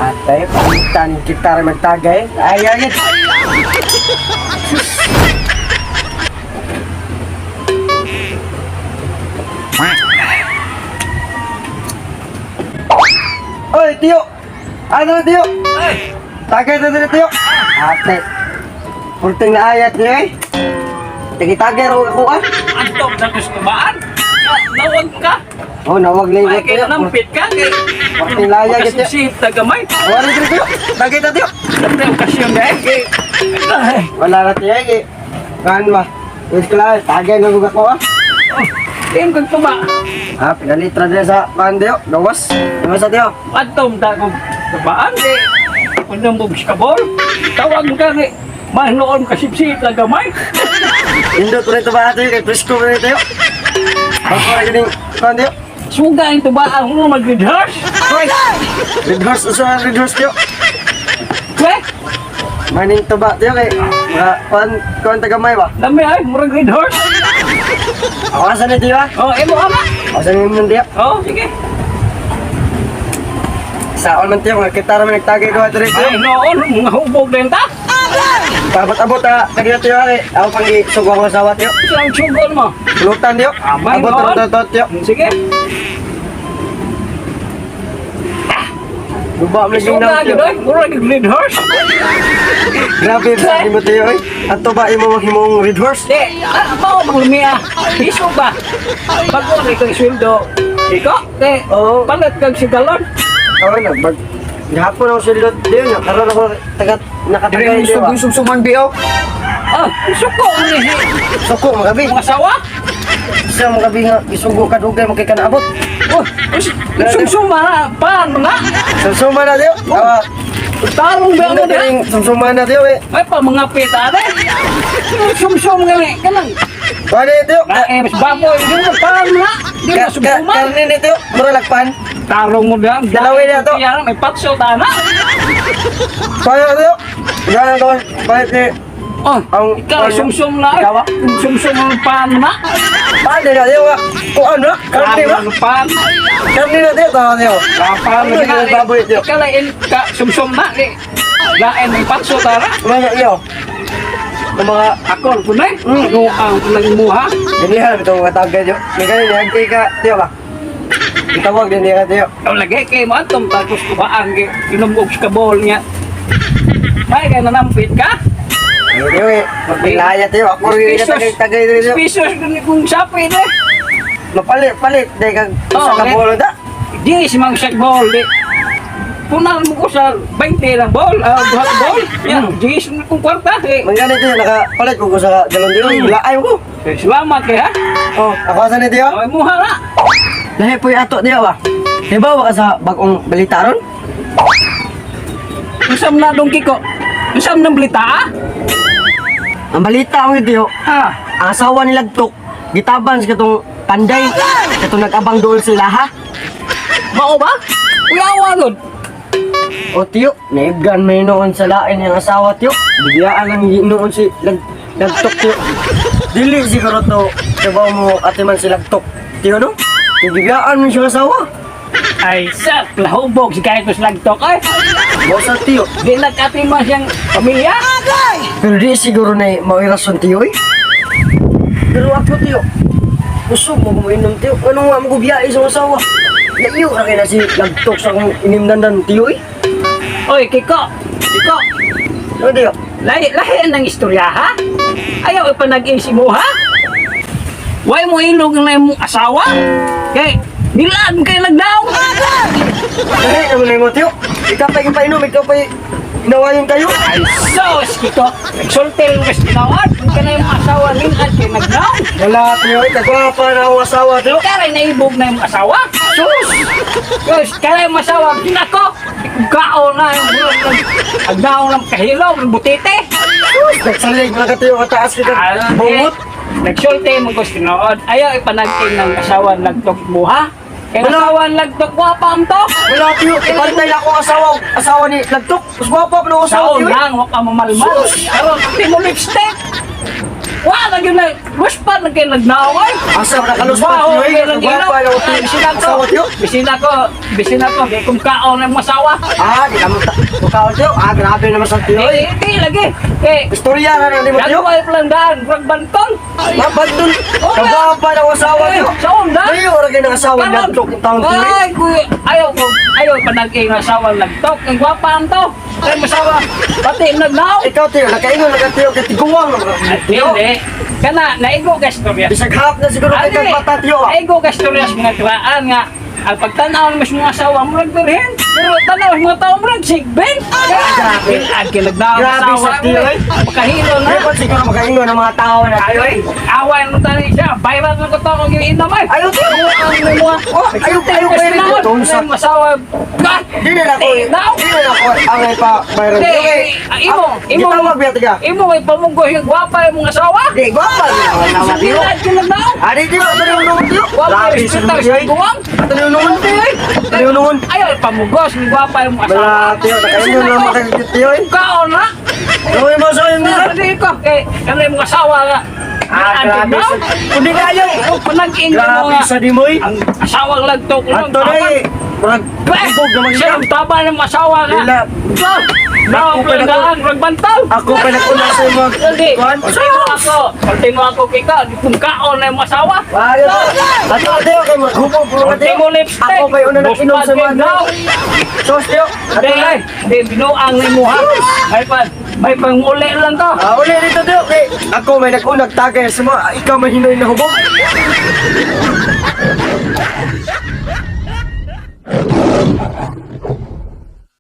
Atay, palitan kita rin magtagay. Ay, ay, ay. Oy, tiyo! Ano na, tiyo? Ay, Tagay na dili, tiyo! Ate, pulting na ayat niya eh. Tagi-tagay raw ako ah. antok na gusto baan? Nawag ka. Oh, nawag na Ay, yung kay nampit ka. Kay Pulting laya gid tiyo. Makasipsip ta gamay. Wala dili, tiyo. Tagay ta, tiyo. Siyempre, okasyon dahil kay... Ay, Wala na tiyo eh. Kan ba? Wait ko lang, tagay na gug ako ah. oh, diin kong tuba. Ah, pinalitra din sa kan tiyo. Gawas. Gawas sa tiyo. Antom ta kong tubaan kay... Unang bubs ka bol. Tawag ka kay... Mahinoon kasipsip ta gamay. Indot ko rin ba tiyo kay presko ko rin tiyo. Bako ra ganing kan tiyo. Suga ang tubaan mo mag-rehearse. Hoy. Red horse usa red horse tiyo. Eh, Maning tuba tiyo kay mga kuan kuan tagamay ba. dami ay, murag red horse. Ako asa ni tiyo ah. Oh, emo ama. Ako sa ni tiyo. Oh, sige. Saon man tiyo nga kita ra man nagtagay ko diri tiyo. Ay, noon, mga hubog din ta. Abot-abot ah kanina tiyo kay ako pang gisugo ko asawa tiyo. Silang sugon mo. Pulutan tiyo. Amay, Abot noon. ra to tiyo. Sige. Guba mo Suga lang gid tiyo. oy, murag red horse. Grabe sa nimo tiyo oy. Ato ba imo maghimong red horse? Di, ah, mao mang lumia. Iso ba? Bago ni kang sweldo. Iko, di, Oo. palit kag sigalon. Oo na bag gihapon ako sweldo tiyo nya karon ako taga nakatagay tiyo. ah. Sumsuman biyaw. Ah, suko ni Suko magabi. mga asawa. Sa magabi nga gisugo ka dugay mo kay kanaabot. Oh, sumsuma na, paan na. Sumsuma na tiyo. Ah, Tarong ba mo na na? sumsuma na tiyo eh. Ay pa mga pita de. Sumsum nga ni, kanang. Wala tiyo. Na eh, mas baboy, di mo paan na. Di na sumsuma. Karne ni tiyo, mura lagpan. Tarong mo na. Dalawin na to. Yan, may patso ta na. Kaya tiyo. Ganang ko palit ni Oh, Ang- ikaw sumsum na. Ikaw, ah? Sumsum ang paan na. Paano na tiyo? Kung ano? Karne ba? Ang paan. Karne na tiyo, tama tiyo. Kapal Ano yung baboy tiyo? Ikaw lain ka sumsum na. Di. Lain may patso ta na. Mga iyo. Ang mga Akol ko na. Ang kulang muha. Ganihan itong mga tagay tiyo. May ganyan niya, kay ka tiyo ba? Itawag din niya tiyo. Ikaw lagi kay mo atong tapos kubaan kay inom og kabol niya. Ay kay nanampit ka. Ay, tiyo eh. Magpilaya tiyo. Ako rin yung tagay tagay tiyo. Pesos kung sapi de. Mapalit, palit. Dahil kag Oo, sa okay. kabolo da. Di si mang siyag ball di. Punan mo ko sa 20 lang ball, duha ka ball. Yan, di kung kwarta. Eh. Manggani tiyo, nakapalit ko sa galon tiyo. Laay ko. Eh, salamat kay ha. Oh, ako sa ni tiyo. Ay muha na. Lahi po yung ato tiyo ba? Diba ba ka sa bagong balita ron? Usam na dong Kiko. Usam ng balita ah? Ang balita mo tiyo, Ah, ang asawa ni Lagtok, gitaban sa katong panday, katong nag-abang dool sila ha. mao ba? Uyawa gud. O tiyo, naibgan may noon sa lain yung asawa tiyo. Biglaan lang noon si Lagtok tiyo. Dili siguro to, sabaw mo ate man si Lagtok. Tiyo no? Biglaan mo siya asawa. Ay sa lahubog si kahit lagtok ay. Bosa tiyo. Di nagkati man siyang pamilya. Pero di siguro na mao'y tiyo eh. Pero ako tiyo, gusto mo kuminom tiyo. Ano nga mo gubiyae sa asawa? Naiyo ka kaya na si Lagtok sa akong inimdandan tiyo eh. Oy Kiko, Kiko, Ano tiyo? lahi lahi ang istorya ha? Ayaw ipanag-isip mo ha? Way mo ilog na imong asawa? Kay nilaan kay nagdaong. Dali naman na mo tiyo. Ikaw pa yung painom, ikaw pa inawayan kayo. Ay sos Kiko, nagsulti lang kas tinawad. Kung na imong asawa nilaan kay nagdaong. Wala tiyo, kagwapa na akong asawa tiyo. Karay naibog na imong asawa. Sus! Sus, karay imong asawa kinako. Kaon na yung ang daong ng kahilom, ng butite. Nagsalig na ka tiyo, kataas kita. Bungot. Nagsulti mo ko sinuod. Ayaw ipanagin ng asawa lagtok mo ha. Kaya Wala. asawa lagtok wa pa ang to. Wala tiyo, ipantay na akong asawa, asawa ni Lagtok. Mas gwapa pa na akong asawa Saon tiyo. lang, wa ka mamalmal. Sus! Karon pati mo lipstick. Wa lagi na luspat na kay nagnaway. Asa ka nakaluspat, Baho tiyo, eh. kay nag Gwapa na ako, tiyo. Bisin ako. Asawa, tiyo. Bisin ako. Bisin ako kay kung kaon ang masawa. Ah, di ka mo mukaon, tiyo. Ah, grabe naman sa tiyo, eh. Di di lagi. Kay Istorya na lang ni mo, tiyo. Dagway pa lang daan, murag bantol. Mabantol. Oo. Kagwapa na ako asawa, tiyo. Sa onda. Ay, ora kayo ng asawa nagtok yung taon, tiyo, eh. Ay, kuya, ayaw ko, ayaw pa nag-ing asawa nagtok. Ang gwapa ang to. Ay, masawa, pati nagnaw. Ikaw, tiyo, nakaingon na ka, tiyo, kay tiguang. Tiyo, Hindi. Kana, naigo ka istorya. bisag half na siguro kay kag bata, tiyo, ah. Naigo ka istorya sa mga tuwaan nga. Ang pagtanaw mo sa mga asawa, murag birhen. Pero tanaw sa mga tao, murag sigbin. Grabe. Ang kinagnaw ang Grabe asawa. sa tiyo, eh. Makahilo na. Pero siguro makaingon ng mga tao na, tiyo, eh. Away mo tani siya. Viral na ko to kung yung inamay. Ayaw, tiyo. Ang mga. Oh, ayaw, ayaw kayo rin ito. Sa Masawa. Di na ako, eh. Now. Di na ako ang ipa viral. Di, Okay. ah, imo, imo. Gitawag biya tiga. Imo may pamunggoy yung gwapa yung mga asawa. Di, gwapa ni ang asawa, tiyo. Sa kinagnaw. Ah, di, tiyo, ito yung nungon, tiyo. Gwapa Grabe yung sa hospital tiyo, sa eh. guwang. Ito yung nungon, ito yung nungon. Ayaw, pamugos yung gwapa yung mga asawa. Wala, tiyo, nakaingon na makakit, tiyo, eh. Kaon na. Gawin mo sa yung dito. Hindi ko. Kay, ano yung mga asawa nga. Ah, grabe. Kundi kayo. Panag-ingin mo Grabe nga. sa dimoy. Ang asawang lagtok. Ato na eh. Murag, hubog naman Siya siya. ang taba ng asawa nga. Dila. Now, Ako pa daan, ragbantaw. Ako pa nag-una sa mga Hindi. kuan. Ultimo ako. Ultimo ako kay ka. Di kong kaon na yung asawa. Ayos. Ato, tiyo, kay maghubog po ka, tiyo. Ultimo lipstick. Ako pa'y una nag-inom sa mga Now. Sos, tiyo. Ato Di, na. ay, di, binuang na mo ha. May pang uli lang to. Ah, uli dito, tiyo. Kay ako may nag-unag tagay sa mga, ikaw may hinoy na hubog.